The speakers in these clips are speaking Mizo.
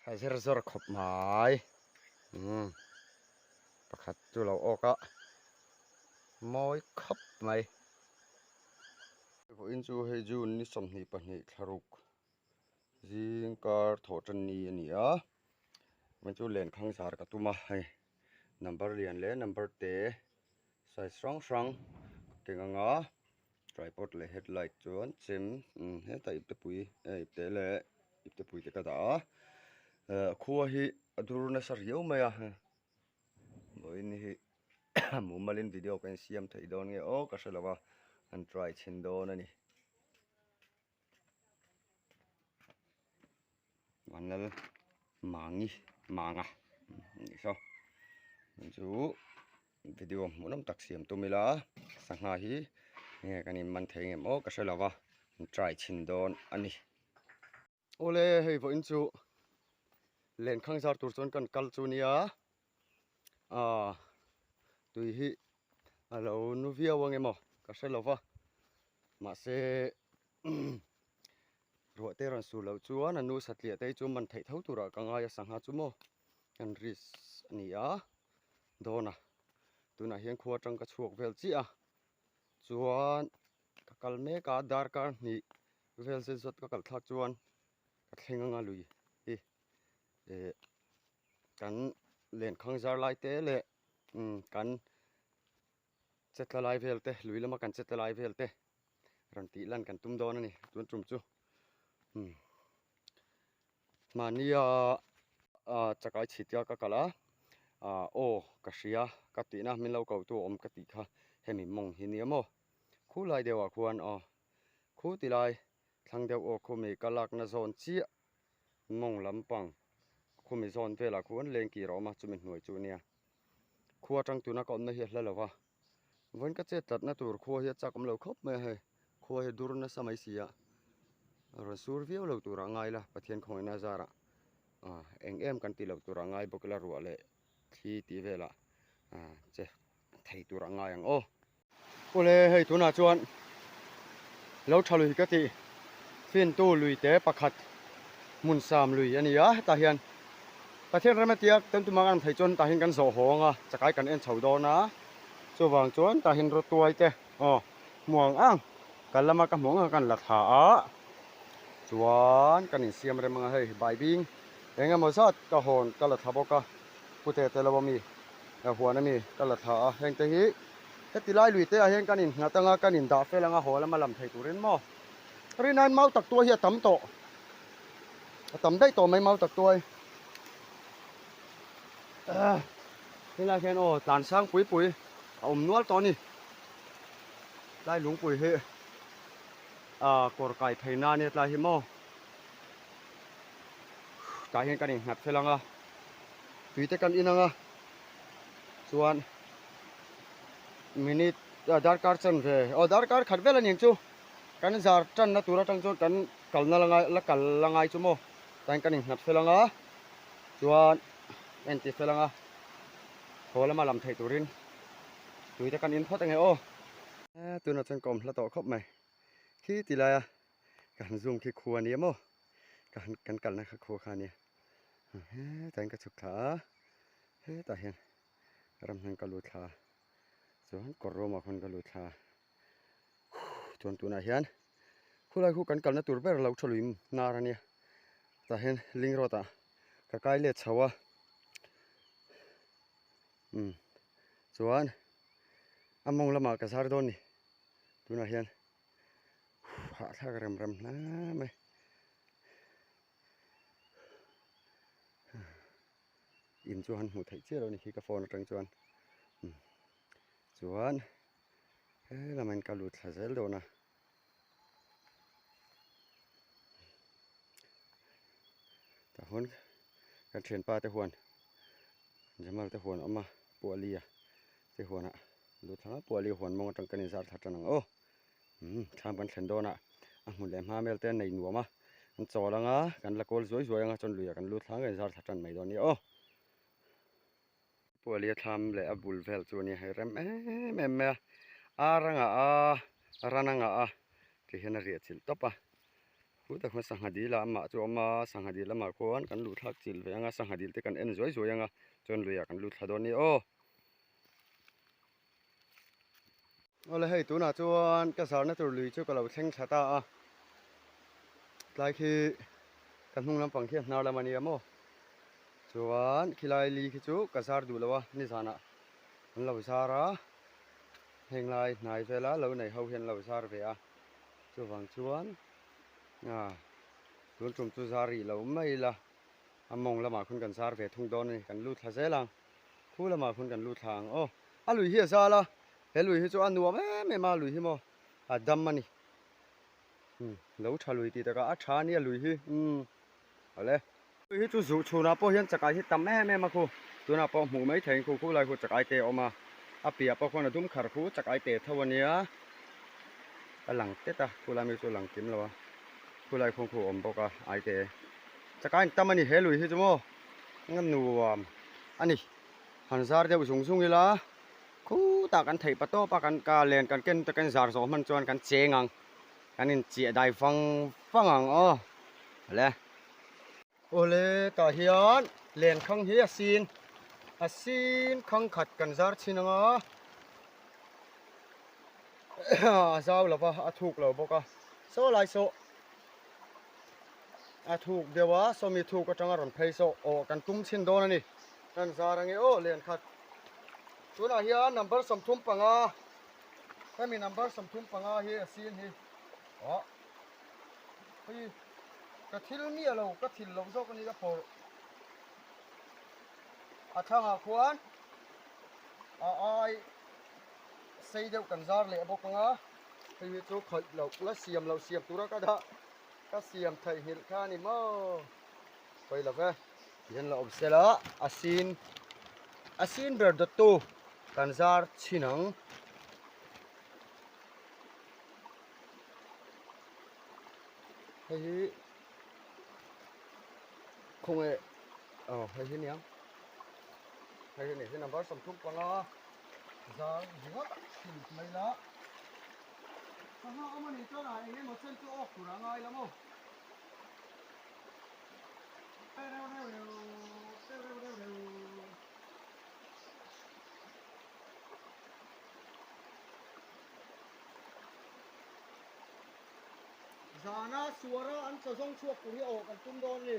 Tha zer zawr khawp mai. Umm pakhat chu lo awk a mawi khawp mai. Vawiin chu hei June ni 22 thlaruk zing kar thawh tan ni a ni a. Vawiin chu lenkhang zar ka tum a hei number lian leh number te size hrang hrang keng anga tripod leh headlight chuan chem hetah iptepui ipte leh iptepui te ka dah a eh khua hi a dur nasa riau mai a vawiin hi mumalin video ka insiam theih dawn nge aw ka hre lo a an try chhin dawn a ni. Vanlal Mangi Manga ni saw chu video hmuh nawm tak siam tum ila sangha hi enge kan in man thei ngem aw ka hre lo va an try chhin dawn a ni. Awle hei vawiin chu lenkhang zar tur chuan kan kal chu nia ah tui hi a lo nu viau ang emaw ka hre lo va mahse Ruah te rawn sur loh chuan a nu satliah te hi chu man theih tho turah ka ngai a sangha chu maw kan risk a ni a dawn a tunah hian khua atang ka chhuak vel chiah a chuan ka kal mek a darkar hnih vel zet zawt ka kal thlak chuan ka thleng anga lui hi eh kan lenkhang zar lai te leh kan che tla lai vel te lui lama kan che tla lai vel te rawn tih lan kan tum dawn a ni tun tum chu umm mahnia ah chakai chhit a ka kal a ah aw ka hria ka tihna min lo ko tu a awm ka tih kha hemi mawng hi nia maw khulai deuh ah khuan aw khu ti lai thlang deuh aw khumi ka lakna zawn chiah mawng lampang khumi zawn velah khuan lengkir a awm a chumi hnuai chu nia. Khua atang tuna ka awmna hi a hla lo va, vawiin ka chet tlatna tur khua hi a chak awm lo khawp mai a hei, khua hi dur nasa mai si a, rawn sur viau lo turah ngai ila Pathian khawngaihna zarah ah eng em kan tih loh turah ngai bawk ila ruah leh thli tih velah ah che thei turah ngai ang aw. Awle hei tunah chuan lo tha lui ka tih fintu lui te pakhat hmun sam lui a ni a hetah hian Pathian rem a tia kan tum ang an thei chuan tah hian kan zawh haw ang a chakai kan en chho dawn a chuvang chuan tah hian rawtuai te aw hmu ang ang kal lama ka hmuh ang ang kan la thla a chuan kan insiam rem ang a hei baibing eng emaw zat ka hawn ka la thla bawk a pute te lo a mi huan a mi ka la thla a heng te hi Heti lai lui te ah hian kan innghat anga kan indah fel anga haw lama lam thei turin maw Rinain mau tak tuai hi a tam tawh a tam daih tawh mai mau tak tuai helai hian aw tlan sang pui pui a awm nual tawh a ni tlai lungpui hi a kawr kai phei na ania tlai hi maw tah hian kan innghat fel anga tui te kan in anga chuan minute darkar chan ve aw darkar khat vel a ni ang chu kan zar tanna tur atang chuan kan kalna la ngai la kal la ngai chu maw tain kan innghat fel anga chuan en ti fel anga haw lama lam theih turin tui te kan in phawt ange aw tunah chuan ka awm hla tawh khawp mai khi ti laia ka han zoom khi khua a ni maw ka han kan kalna kha khua kha a nia hetah hian ka chhuk thla a hetah hian ram hian ka lut thla a chuan kawr ruamah khawn ka lut thla a chuan tunah hian khulai khu kan kalna tur ber lo tha lui hnar a nia tah hian ling road ah ka kai let chho a umm chuan a mawng lamah ka zar dawn a ni tunah hian hahthlak rem rem hle mai. In chu han hmuh theih chiah lo a ni khi ka phone atang chuan chuan he lamah hian ka lut thla zel dawn a tah huan kan thianpa te huan Jamal te huan a awm a Pu Alia te huanah lut thla Pu Alia huan mawng atang kan inzar thla tan ang aw. Umm thlam kan thlen dawn a a hmun leh hma vel te a nei nuam a an chawl ang a kan la kawl zuai zuai ang a chuan luiah kan lut thlang a inzar thla tan mai dawn a nia aw. Pu Alia thlam leh a bul vel chu a nia hei rem em em mai a ar a ngah a ran a ngah a ti hian a riah chilh tawp a. Khutah khuan sangha dil ah amah chu a awm a, sangha dil lamah khuan kan luh thlak chilh ve ang a, sangha dil te kan en zuai zuai ang a, chuan luiah kan lut thla dawn a ni aw. Awle hei tunah chuan ka zarna tur lui chu ka lo thleng thla ta a, tlai khi ka hnung lampang khi a hnar lam a nia maw, chuan khilai li khi chu ka zar duh lo a nizanah an lo zar a, heng lai hnai vela lo nei ho hian an lo zar ve a. Chuvang chuan tun tum chu zar rih lo mai ila, a mawng lamah khawn kan zar ve thung dawn a ni, kan lut thla zel ang, khu lamah khawn kan lut thla ang aw. A lui hi a zal a, he lui hi chu a nuam em em a, lui hi maw a dam a ni, lo tha lui tih takah a tha a nia lui hi, umm awle. Lui hi chu zuh chhunah pawh hian chakai hi tam em em a khu, tunah pawh hmuh mai theiin khu khu lai khu chakai te a awm a, a piah pawh khuan a dum khar khu chakai te tho a nia, a lang tet a, khu lai mi chu a lang kim lo a, khu lai khuang khu a awm bawk a ai te chakai an tam a ni he lui hi chu maw nga nuam a ni, han zar deuh zung zung ila khutah kan theih pa tawp a kan ka len kan ken takin zar zawh hman chuan kan cheng ang kan inchiah dai vang vang ang aw le. Awle tah hian lenkhang hi a sin a sin khang khat kan zar chhin ang a a zau lo va a thuk lo bawk a saw lai saw a thuk deuh a sawmi thuk atanga rawn phei saw aw kan tum chhin dawn a ni kan zar ange aw lenkhat tunah hian number 35 hemi number 35 hi a sin hi aw Hei ka thil miah lo ka thil loh zawk a ni ka phawrh a thlangah khuan a ai sei deuh kan zar leh bawk ang a hei hi chu khawih loh la siam loh siam tura ka dah ka siam theihnghilh kha a ni maw hawi lo ve tihian la awm sela a sin a sin ber dawttu kan zar chhin ang. Hei hi khawnge aw hei hi nia hei hi ni hi number 35 zal ringawt a chhin mai la sangha awm a nih chuan a eng emaw chen chu awk tur a ngai lo maw reu reu reu reu reu reu Zana suara an chaw zawng chhuak tur hi aw kan tum dawn a ni.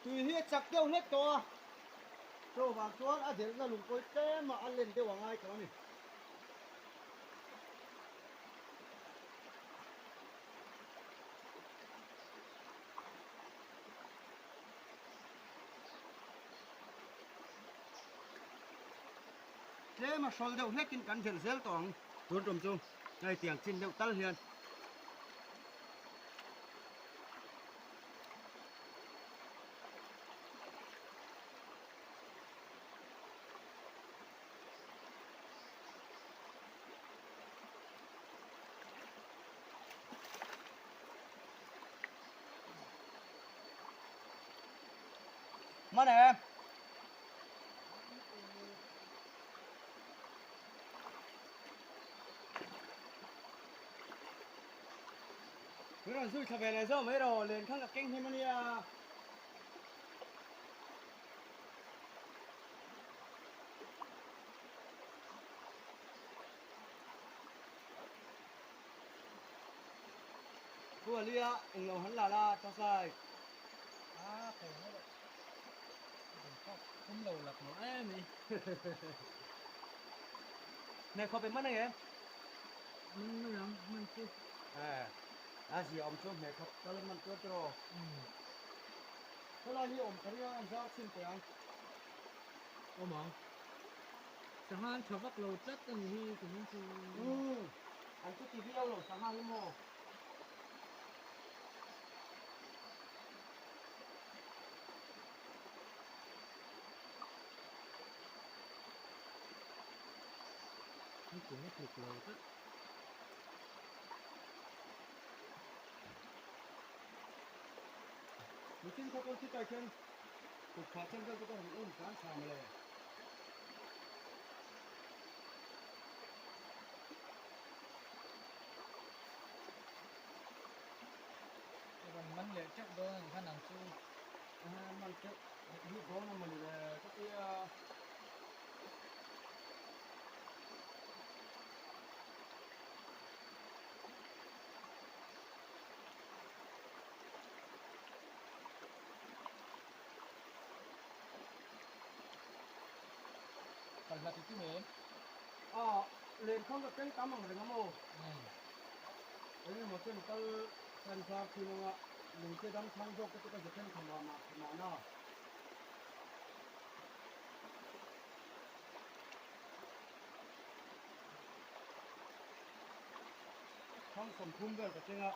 Tui hi a chak deuh hlek tawh a, chuvang chuan a delhna lungkawi tlem a a len deuh a ngai tawh a ni. Tlem a hrawl deuh hlekin kan vel zel tawh ang. Tun tum chu hei tiang chin deuh tal hian. Hman em? Min rawn zui thla ve leh zawk mai rawh, len khan ka keng hnem a nia. Pu Alia englo han la la Chasai. A kei ngawt a Kum lo lak lo em i. Hne khawp em man ang em? Man mai ang, man chu. Eh, a zia awm chu hne khawp tal man tuar tiraw. Khawlai hi awm ka ring a, an zar chhin teh ang. Awm ang. Sangha an tha vak lo tlat a ni hi kumin chu. Umm, an chu ti viau lo sangha hi maw? Nikum a tluk lo tlat. Mihring khaw pawh chitai khian kut phah chen vel chu ka han um tlan tha mawle. I rawn man leh teuh dawn a ni khan ang chu. Man teuh lut dawn a mawni le ka tia. Kal hlat i tum em? A, lenkhang ka keng tam ang reng a maw? Eng emaw chen kal san zar thin anga lungte dam thang zawk te chu ka ze then tha mah mah tha mahna. Thang 30 vel ka keng a.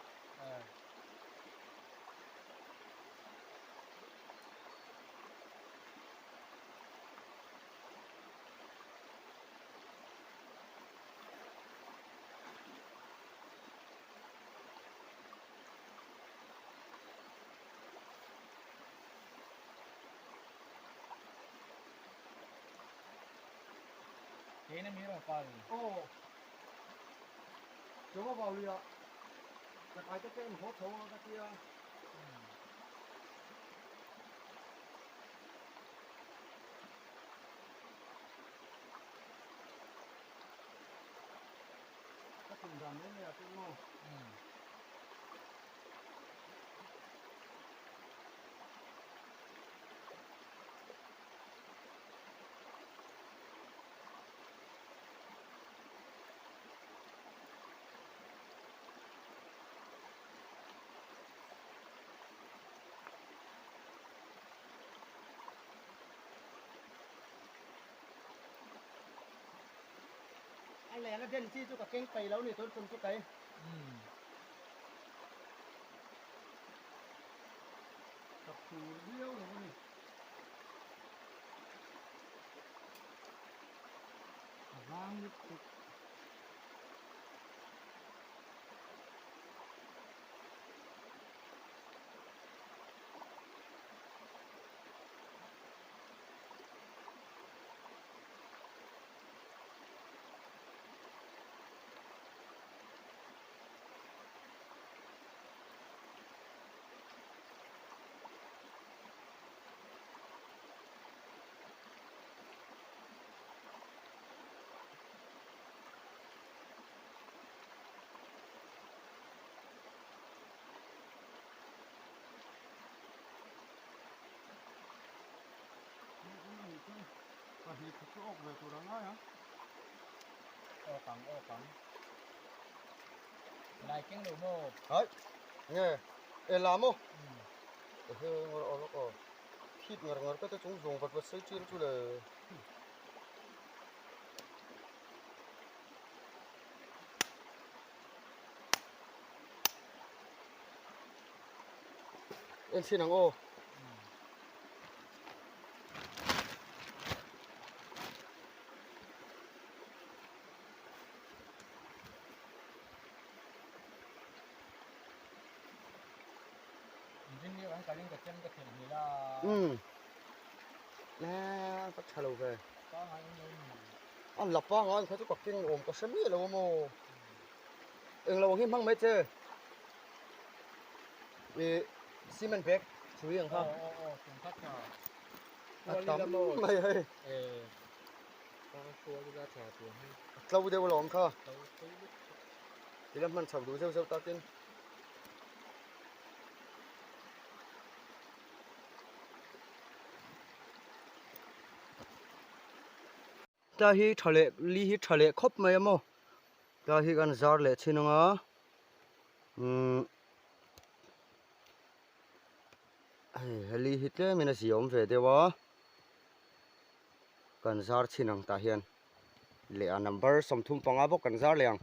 Kein a mi rawn kal. Aw. Chawma vau luiah chakai te ken haw chho anga ka tia. Ka tum dan mai mai ah chuan maw. A len a den chi chu ka keng peih lo ni tun tum chu kei. Ka phur viau lo a ni. A vang lutuk. Pahnih khat chu awk ve tur a ngai a. Awk ang awk ang. Lai keng lo maw? Hai. Nge. E la maw? Ehe ngawr aw lawk aw. Thit ngar ngar ka te chung zawng vat vat sei tir chu le. En chhin ang aw. Umm a va tha lo ve. A la pangai kha chu ka keng awm ka hre miah lo a maw. Englo ang hi hmang mai che. Ih cement bag chhui ang kha. A tam mai hei. A tlo deuh alawm kha. Tila hman chho duh zeuh zeuh takin. Ta hi tha leh li hi tha leh khawp mai a maw ta hi kan zar leh thin ang a umm hei heli hi tlem in a ziaawm ve deuh a kan zar chhin ang tah hian leh a number 35 bawk kan zar leh ang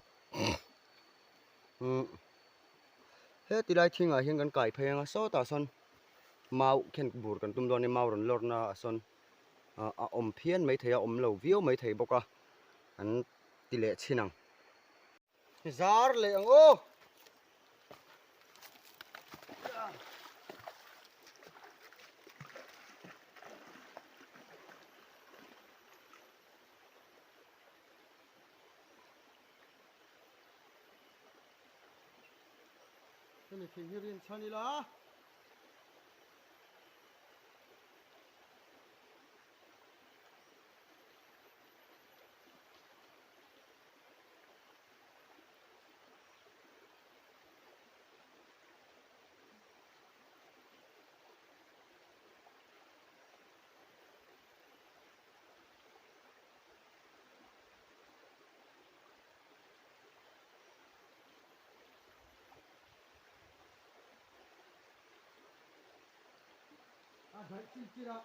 umm heti lai thingah hian kan kai phei ang a sawtah sawn mau khen bur kan tum dawn a ni mau rawn lawrna ah sawn. a awm phian maithei a awm lo viau maithei bawk a an ti leh chhin ang. Zar leh ang aw. Hemi thing hi rin chhan ila. A daih chin chin a.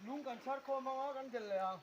Lung kan chhar khawm ang a kan del leh ang.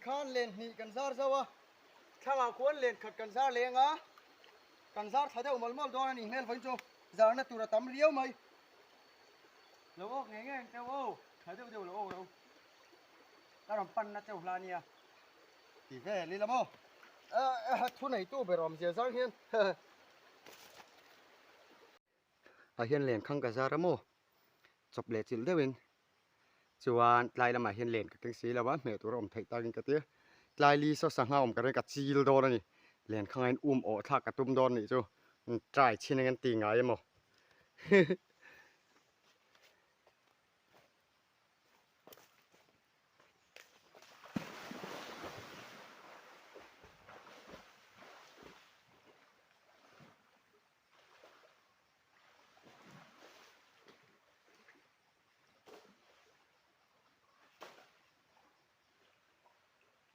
Tikhan len hnih kan zar zo a, thlangah khuan len khat kan zar leng a, kan zar thla deuh mawlh mawlh dawn a nih hmel vawiin chu zarna tur a tam riau mai. Lo awk ngei ngei ang cheu aw, tha deuh deuh lo awk lo. Ka rawn panna cheu hla nia. Ti vel ila maw? Thu neitu ber awmzia zar hian ah hian len khang ka zar a maw? Chawp leh chilh deuhin chuan tlai lamah hian len ka keng si lo a, hmeh tur a awm theih takin ka ti a. Tlai li saw sangha awm ka ring ka chil dawn a ni. Len khang hian um awh thlak ka tum dawn nih chu try chhin ang an ti ngai emaw.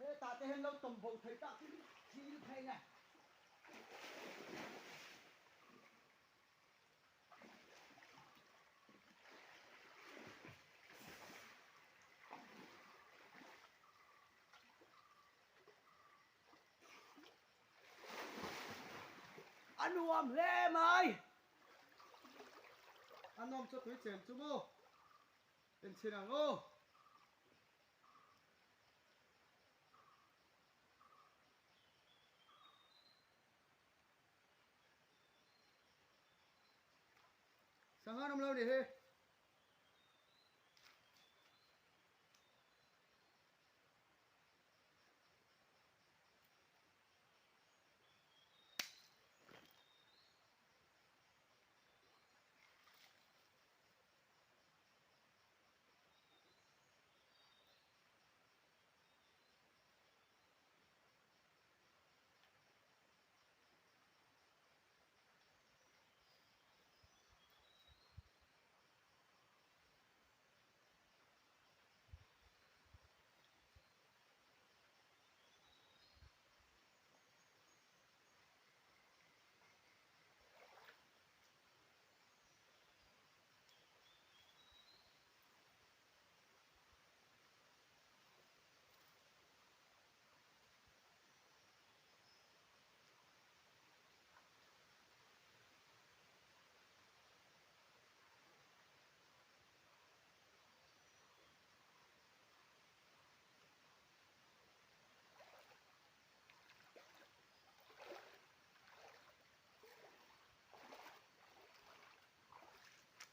Hetah te hian lo tawm bo thei tak thil phei nge. A nuam hle mai. A nawm chu tui chen chu maw? Enchhin ang aw. Sangha nawm lo ni hi.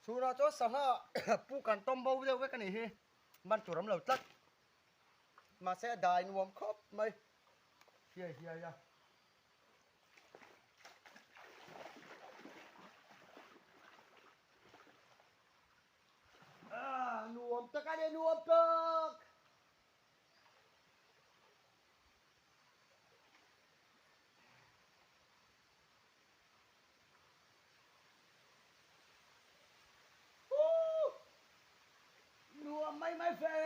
Chhunah chuan sangha pu kan tawm bo deuh vek a nih hi, man tur awm lo tlat. Mahse a dai nuam khawp mai hiai hiai a. Nuam tak a ni, nuam tak! Nuam mai mai fe!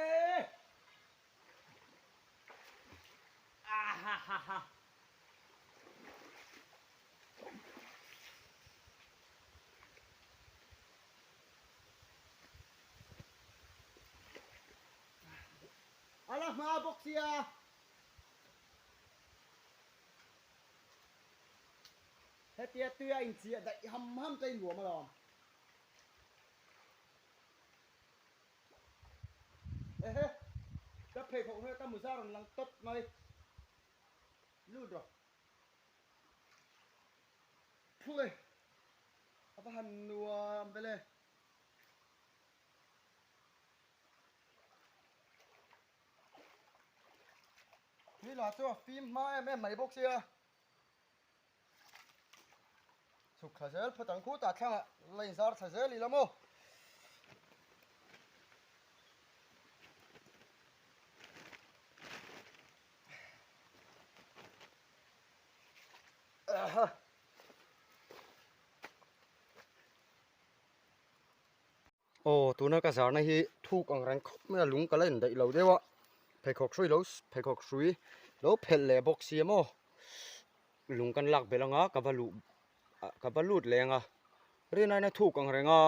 Ahahaha! A la hma bawk sia. Hetia tuia inchiah daih ham ham te in nuam alawm. Ehe, ka pheikhawk hnuaia ka muza rawn lang tawp mai. Lut rawh. Phui, a va han nuam vele. Tui lah chu a fim hma em em mai bawk sia. Chhuk thla zel phawt ang khutah thlangah la inzar thla zel ila maw. Aw tuna ka zarna hi thuk ang reng khawp mai a lung ka la indaih lo deuh a pheikhawk hrui lo pheikhawk hrui lo phelh leh bawk si a maw lung kan lak belh anga ka va luh ka va lut leng a rin aina thuk ang reng a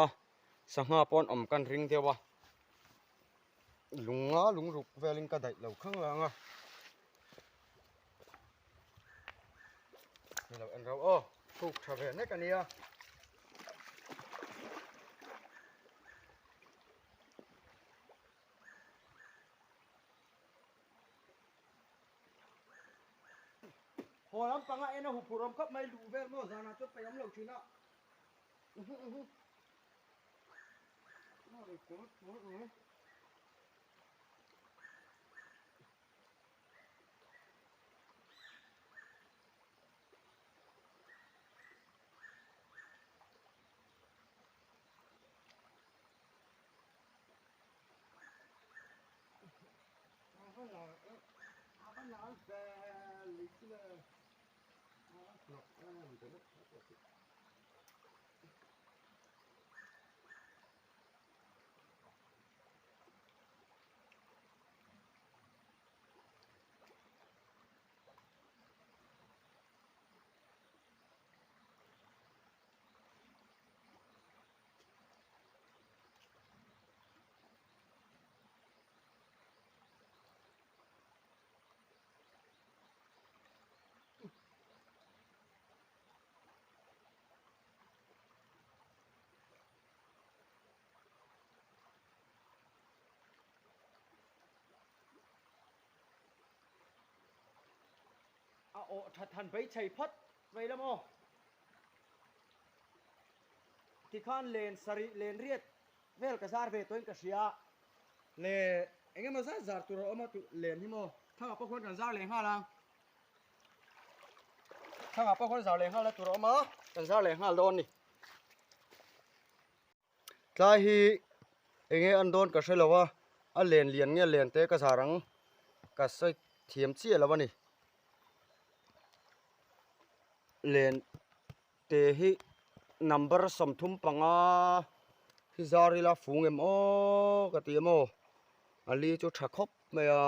sangha pawh an awm kan ring deuh a lunga lungruk velin ka daih lo khang lang a. Ni lo en rau aw, thuk tha ve nek a nia. Haw lampang a en a huphurh awm khawp mai luh vel maw zanah chuan paih awm lo thin a. A awh that han bei chei phawt mai la maw? Tikhan len sarih len riat vel ka zar ve tawhin ka hria le eng emaw zat zar tur a awm a tu len hi maw thangah pawh khuan kan zar leh nghal ang thangah pawh khuan zar leh nghal na tur a awm a kan zar leh nghal dawn a ni. Tlai hi enge an dawn ka hre lo a, a len lian nge len te ka zar ang ka sawi thiam chiah lo a ni. Len te hi number 35 hi zar ila fung em aw ka ti em aw, a li chu tha khawp mai a,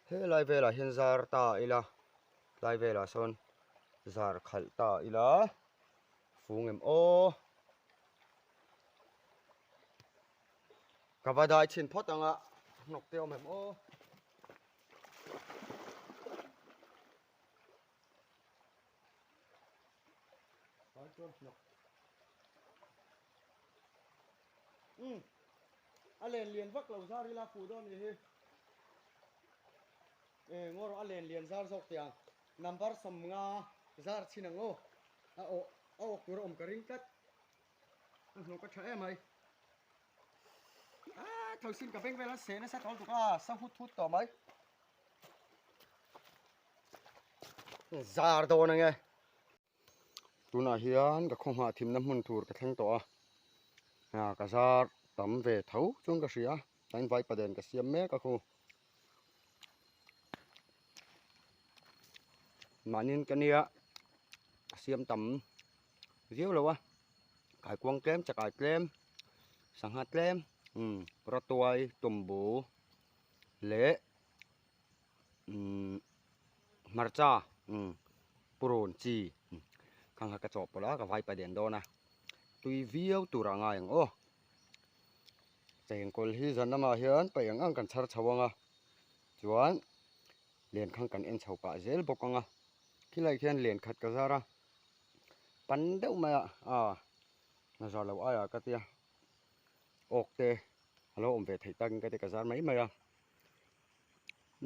helai velah hian zar ta ila tlai velah sawn zar khalh ta ila fung em aw ka va dai chhin phawt ang a hnawk te awm em aw. Umm a len lian vak lo zar ila fuh dawn ni hi e ngaw rawh a len lian zar zawk teh ang number 50 zar chhin ang aw a awh a awk tur a awm ka ring tlat a hnawk a tha em mai ah thosin ka beng vel a seh nasa tawh lutuk a sa hut hut tawh mai zar dawn ange. Tunah hian ka khawngah thimna hmun tur ka thleng tawh a, ka zar tam ve tho chuan ka hria, tain vaipa den ka siam mek a khu. Mahniin ka nia siam tam viau lo a, kaikuang tlem chakai tlem sangha tlem rawtuai tumbu leh hmarcha purun chi khang kha ka chawh pawlh a ka vai pa den dawn a tui viau tur a ngai ang aw chengkawl hi zan lamah hian paih ang ang kan chhar chho ang a chuan len khang kan en chho pah zel bawk ang a khilai khian len khat ka zar a pan deuh mai a a zar loh aiah ka tia awk te a lo awm ve theih takin ka ti ka zar mai mai a.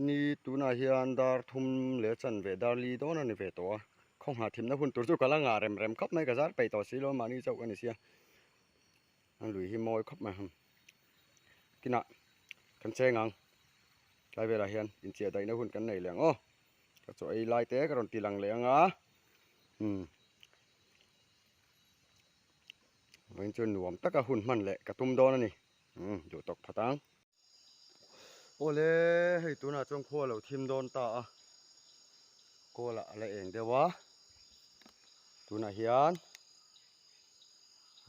Ni tunah hian dar thum leh chanve dar li dawn a ni ve tawh a, khawnghah thimna hun tur chu ka la ngah rem rem khawp mai, ka zar peih tawh si lo mahni chauh ka ni sia, a lui hi mawi khawp mai ang kinah kan cheng ang tlai velah hian inchiah daihna hun kan nei leh ang aw, ka chaw ei lai te ka rawn ti lang leh ang a umm vawiin chu nuam taka hun hman leh ka tum dawn a ni umm duh tawk phat ang. Awle hei tunah chuan khua lo thim dawn ta a kawl ah a la eng deuh a tunah hian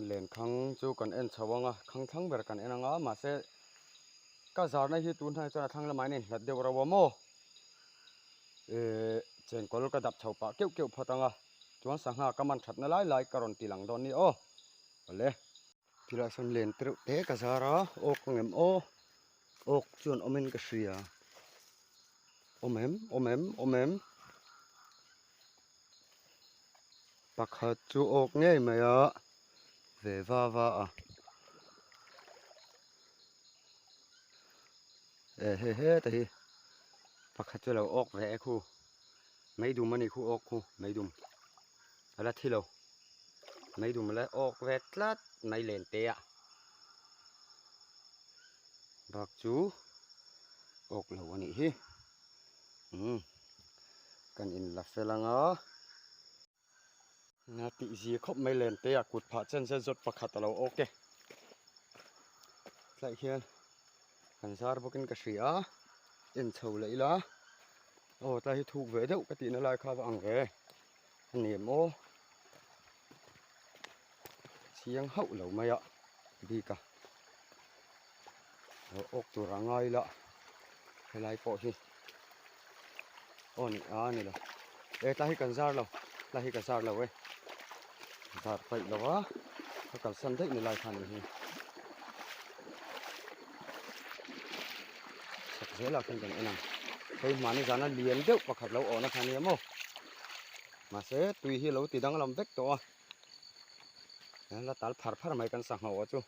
lenkhang chu kan en chho ang a khang thlang ber kan en ang a mahse ka zarna hi tun hnai chuan a thlang lamah hian a inhlat deuh rauh a maw ehh chenkawl ka dap chho pah keuh keuh phawt ang a chuan sangha ka man thatna lai lai ka rawn ti lang dawn a ni aw awle. Tilai sawn len te reuh te ka zar a awk ang em aw awk chuan awm in ka hria awm em awm em awm em. Pakhat chu awk ngei mai a ve va va a. E he he te hi pakhat chu a lo awk ve e khu meidum a ni khu awk khu meidum a la thi lo meidum a la awk ve tlat mai len te ah bak chu awk lo a nih hi umm kan in la fel ang a. Na tih zia khawp mai len te ah kut phah chen zen zawt pakhat a lo awk e. Tlai hian kan zar bawkin ka hria a, en chho leh ila aw tlai hi thuk ve deuh ka tihna lai kha va ang ve a ni em aw. Chiang hauh lo mai a bik a, lo awk tur a ngai ila helai pawh hi. Aw ni a ni lo e tlai hi kan zar lo tlai hi ka zar lo e zar paih lo a ka kalsan daih ni lai kha ni hi chak zel ah khan kan en ang hei hmani zana lian deuh pakhat lo awhna kha nia maw mahse tui hi a lo ti danglam vek tawh a la tal phar phar mai kan sangha awh chu.